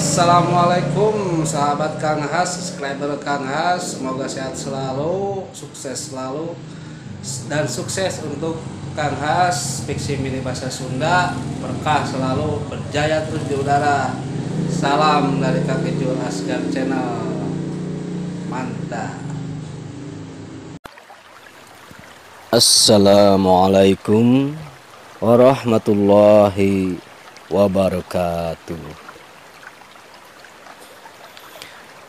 Assalamualaikum sahabat Kang Has, subscriber Kang Has, semoga sehat selalu, sukses selalu, dan sukses untuk Kang Has, Fiksi Mini Bahasa Sunda, berkah selalu, berjaya terus di udara. Salam dari Kang Ijul Asgar Channel. Mantap. Assalamualaikum warahmatullahi wabarakatuh.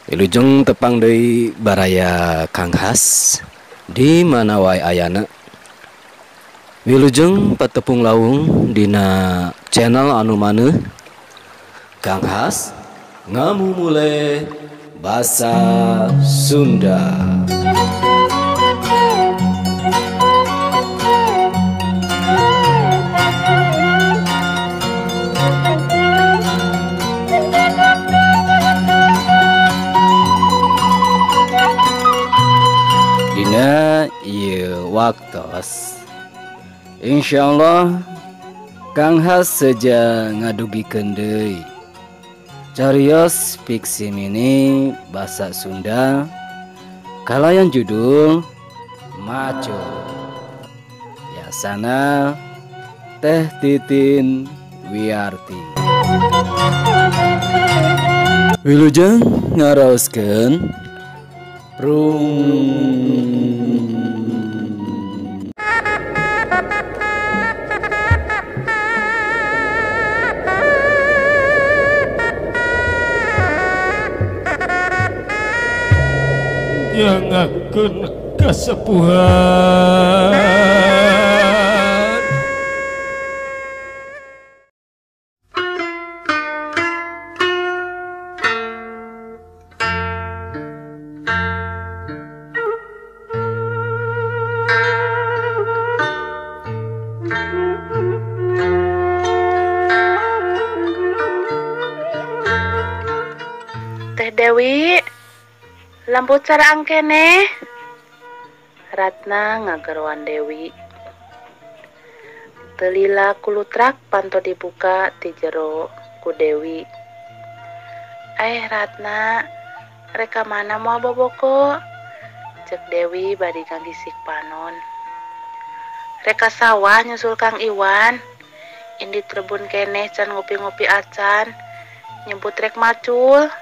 Wilujeng tepang deui baraya Kang Has di mana wae ayana. Wilujeng patepung lawung dina channel anu maneuh Kang Has ngamumule basa Sunda. Dina ieu waktos insyaallah Kang Has seja ngadugikeun deui carios fiksi mini basa Sunda kalayan judul Macul yasana Teh Titin Wiarti. Wilujeng ngaraoskeun Rung. Nyangakeun kasepuhan. Teh Dewi, lampu cara angkene. Ratna ngageroan Dewi. Telila kulutrak panto dibuka ti jero ku Dewi. Eh Ratna, reka mana moal boboko? Cek Dewi bari ngagisik panon. Reka sawah nyusul Kang Iwan. Indi trebun keneh can ngopi-ngopi acan. Nyebut rek macul.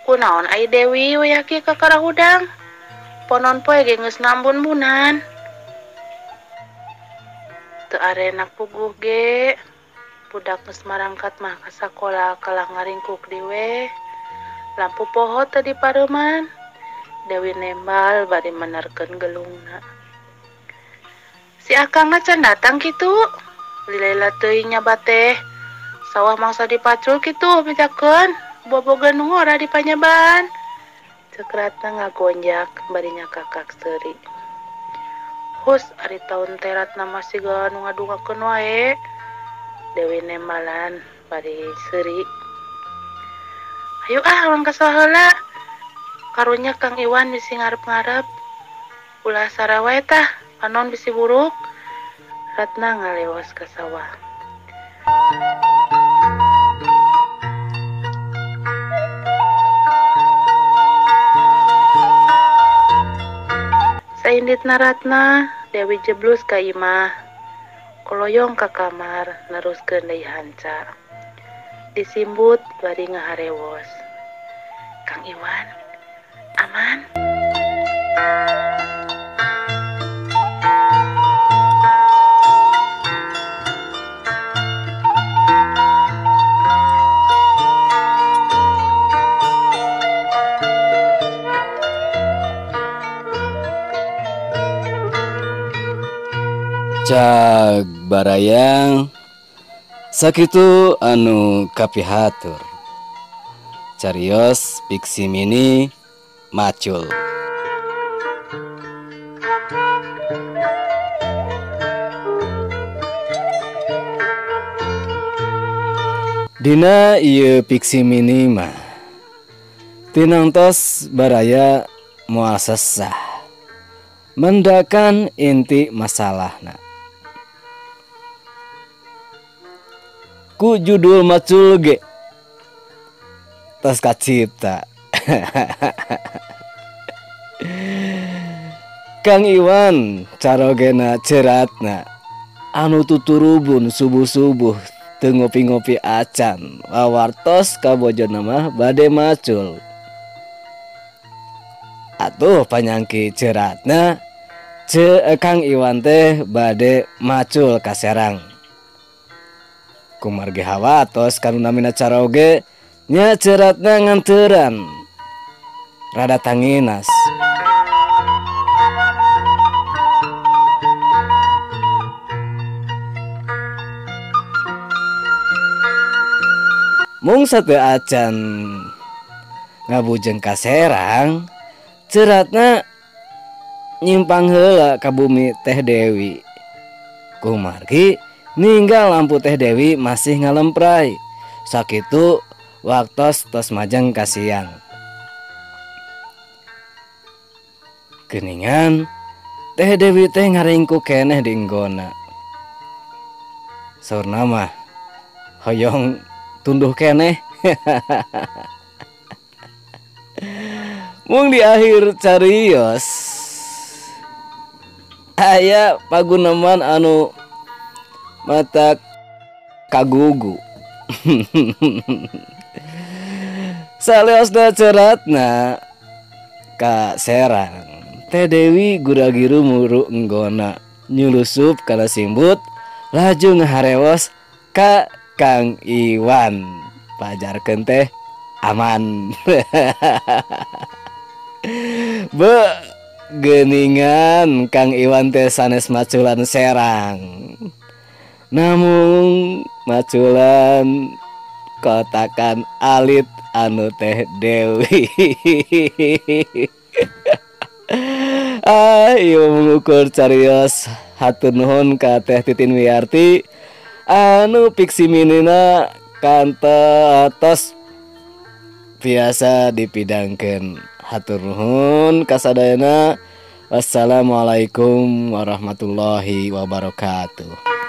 Kunaon ai Dewi wayah kieu kakara hudang. Ponon poe ge geus nambun-bunan. Teu arenak puguh ge. Budak geus marangkat mah ka sakola kalah ngaringkuk diwe. Lampu poho teu dipareuman. Dewi nembal bari menerkeun gelungna. Si Akang mah can datang kitu. Lila teuing nya bateh. Sawah mangsa dipacul kitu bejakeun. Boboga nu ngora di panyaban. Cek Ratna ngagonjak bari nyakakak seuri. Hus ari taun teh Ratna masih ga nu ngadungakeun wae. Dewi nembalan bari seuri. Ayo ah urang ka sawah heula. Karunya Kang Iwan bisi ngarep-ngarep. Ulah sarawe tah, panon bisi buruk. Ratna ngalewas ka sawah. Sainditna Ratna, Dewi jeblus ka imah. Koloyong ka kamar neruskeun deui hanca. Disimbut bari ngaharewos. Kang Iwan, aman? Cag barayang sakitu anu kapihatur. Carios fiksi mini Macul. Dina ieu fiksi mini mah tinangtos baraya moal sesah mendakan inti masalahna. Ku judul macul ge tos kacipta. Kang Iwan carogena ceratna anu tuturubun subuh-subuh teu ngopi-ngopi acan wawartos ka bojona mah bade macul. Atuh panyangki ceratna Kang Iwan teh bade macul ka Serang. Kumargi hawatos kanu namina caroge nya ceratna nganteran rada tanginas. Mung sateu acan ngabujeng ka Serang, ceratna nyimpang heula ka bumi Teh Dewi. Kumargi ninggal lampu Teh Dewi masih ngalempray. Sakitu waktos tos majeng ka siang. Geuningan Teh Dewi teh ngaringkuk keneh di enggona. Saurna mah hoyong tunduh keneh. Mung di akhir carios aya paguneman anu mata kagugu. Saleosna ceratna ka Serang, Teh Dewi guragiru muru enggona nyulusup kana simbut laju ngaharewos ka Kang Iwan. Pajarkeun teh aman. Be geuningan Kang Iwan teh sanes maculan Serang, namung maculan kotakan alit anu Teh Dewi. Ayo mengukur carios hatur nuhun ka Teh Titin Wiyarti anu fiksi minina kantos biasa dipidangkeun. Hatur nuhun kasadayana. Wassalamualaikum warahmatullahi wabarakatuh.